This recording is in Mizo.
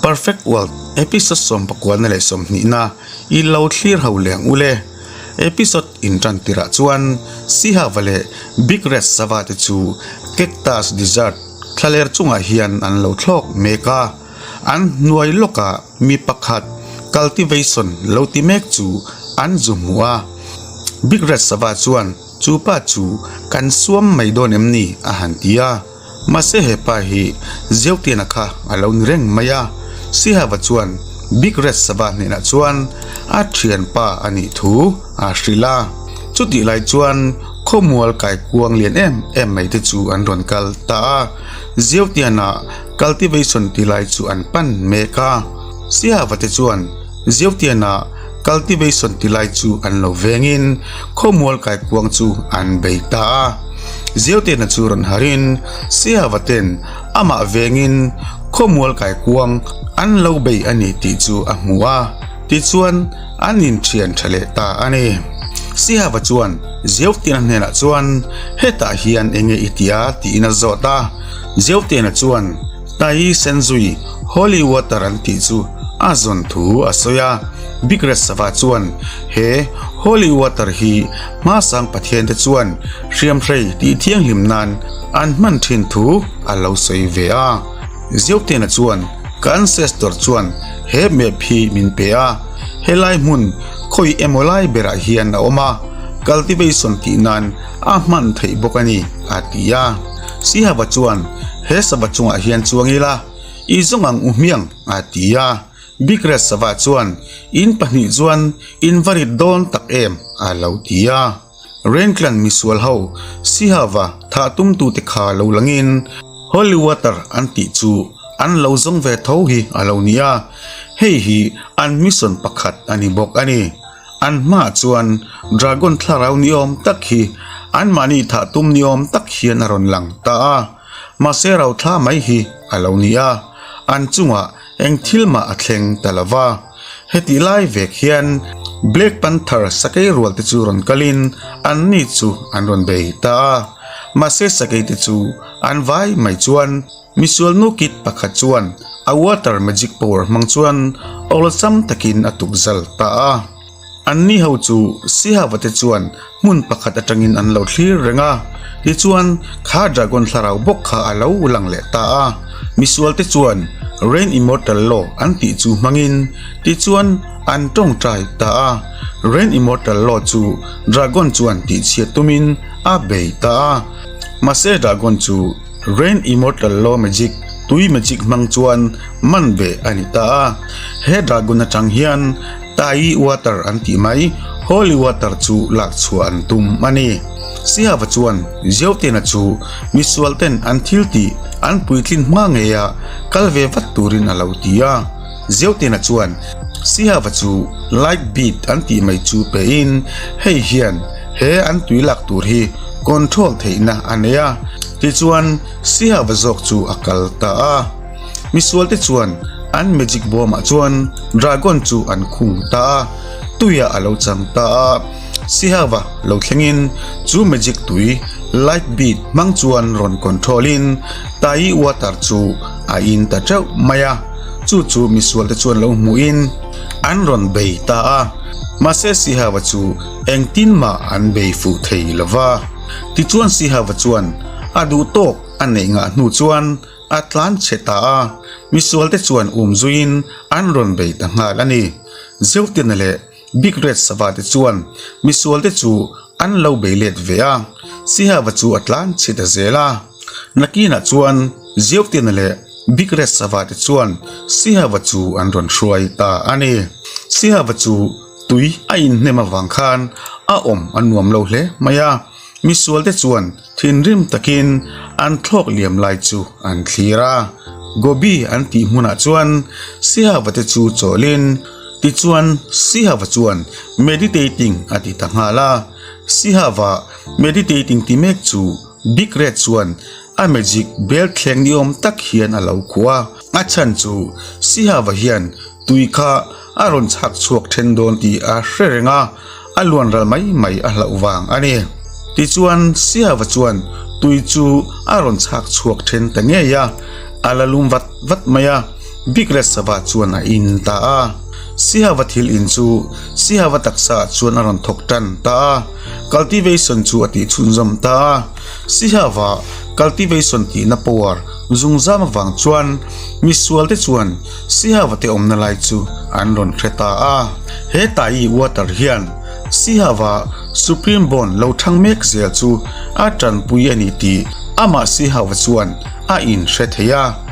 Perfect World episode sawmpakualna leh sawmhnihna i lo thlir ho leh ang u le. Episode intan tirah chuan Sihava leh Big Red Sava te chu Cactus Desert thlaler chungah hian an lo thlawk mek a. An hnuai lawkah mi pakhat cultivation lo ti mek chu an zu hmu a. Big Red Sava chuan chu pa chu kan suam mai dawn em ni a han ti a. Mahse he pa hi Zeutiana kha a lo ni reng mai a. Sihava chuan Big Red Sava hnenah chuan a thianpa a nih thu a hrilh a. Chutih lai chuan khawmual kaikuang lian em em mai te chu an rawn kal ta a. Zeutiana cultivation ti lai chu an pan mek a. Sihava te chuan Zeutiana cultivation ti lai chu an lo vengin khawmual kaikuang chu an bei ta a. Zeutiana chu rawn harin Sihava ten amah vengin khawmual kaikuang an lo bei a ni tih chu a hmu a, tichuan an inthian tha leh ta a ni. Sihava chuan Zeutiana hnenah chuan hetah hian enge i ti a tiin a zawt a. Zeutiana chuan Tai Senzui Holy Water an tih chu a zawn thu a sawi a. Big Red Sava chuan he Holy Water hi hmasang Pathian te chuan hriamhrei tih thianghlim nan an hman thin thu a lo sawi ve a. Zeutiana chuan ka ancestor chuan he map hi min pe a, helai hmun khawi emaw lai berah hian a awm a, cultivation tih nan a hman theih bawk a ni a ti a. Sihava chuan he sava chungah hian chuang ila, i zawng ang u hmiang a ti a. Big Red sava chuan in pahnih chuan in va rit dawn tak em a lo ti a. Rainclan misual ho Sihava thah tumtute kha lo langin Holy Water an tih chu an lo zawng ve tho hi a lo ni a, hei hi an mission pakhat a ni bawk a ni. An hmaah chuan dragon thlarau ni awm tak hi anmahni thah tum ni awm tak hian a rawn lang ta a, mahse rauthla mai hi a lo ni a, an chungah eng thil mah a thleng ta lo va. Hetih lai vek hian Black Panther sakei rual te chu rawn kalin anni chu an rawn bei ta a, mahse sakei te chu an vai mai chuan Misual nu kit pakhat chuan a water magic power hmang chuan awlsam takin a tuk zal ta a. Anni ho chu Sihava te chuan hmun pakhat atangin an lo thlir reng a, tichuan kha dragon thlarau bawk kha a lo lang leh ta a. Misual te chuan Rain Immortal Law an tih chu hmangin tichuan an tawngtai ta a. Rain Immortal Law chu dragon chuan tihchhiat tumin a bei ta a. Mahse dragon chu Rain Immortal Law Magic, tui magic hmang chuan man ve a ni ta a. He dragon atang hian Tai Water an tih mai, Holy Water chu lak chhuah an tum a ni. Sihava chuan Zeutena chu misual ten an thil tih an puitlin hma ngeia kal ve vat turin a lo ti a. Zeutena chuan Sihava chu Light Bead an tih mai chu pein hei hian he an tui lak tur hi control theihna a nei a, tichuan Sihava zawk chu a kal ta a. Misualte chuan an magic bawmah chuan dragon chu an khung ta a, tuiah a lo chang ta a. Sihava lo thlengin chu magic tui light bead hmang chuan rawn control in Tai water chu a in ta teuh mai a, chu chu misualte chuan lo hmuhin an rawn bei ta a. Mahse Sihava chu Engtin mah an bei fuh thei lo va. Tichuan Sihava chuan a duh tawk a neih ngah hnu chuan a tlan chhe ta a, misualte chuan um zuiin an rawn bei ta nghal a ni. Zeutina leh Big Red Sava te chuan misualte chu an lo bei let ve a, Sihava chu a tlan chhe ta zel a. Nakinah chuan Zeutina leh Big Red Sava te chuan Sihava chu an rawn hruai ta a ni. Sihava chu Tui a inhnem avang khan a awm a nuam lo hle mai a, misualte chuan thinrim takin an thlawk liam lai chu an thlir a. Gobi an tih hmunah chuan Sihava te chu chawlhin, tichuan Sihava chuan meditating a ti ta nghal a. Sihava meditating ti mek chu Big Red chuan a magic bel thleng ni awm tak hian a lo khuh a, a chhan chu Sihava hian tui kha A rawn chhak chhuak then dawn tih a hre reng a, a luan ral mai mai a hlauh vang a ni. Tichuan Siava chuan tui chu a rawn chhak chhuak then ta ngei a, a la lum vat vat mai a. Big Red Sava chuan a in ta a. Sihava thil in chu Sihava taksa ah chuan a rawn thawk tan ta a, cultivation chu a tih chhunzawm ta a. Sihava cultivation tihna power zungzam avang chuan misual te chuan Sihava te awmna lai chu an rawn hre ta a. He Tai water hian Sihava Supreme Bond lo thang mek zel chu a tanpui a ni tih amah Sihava chuan a inhre thei a.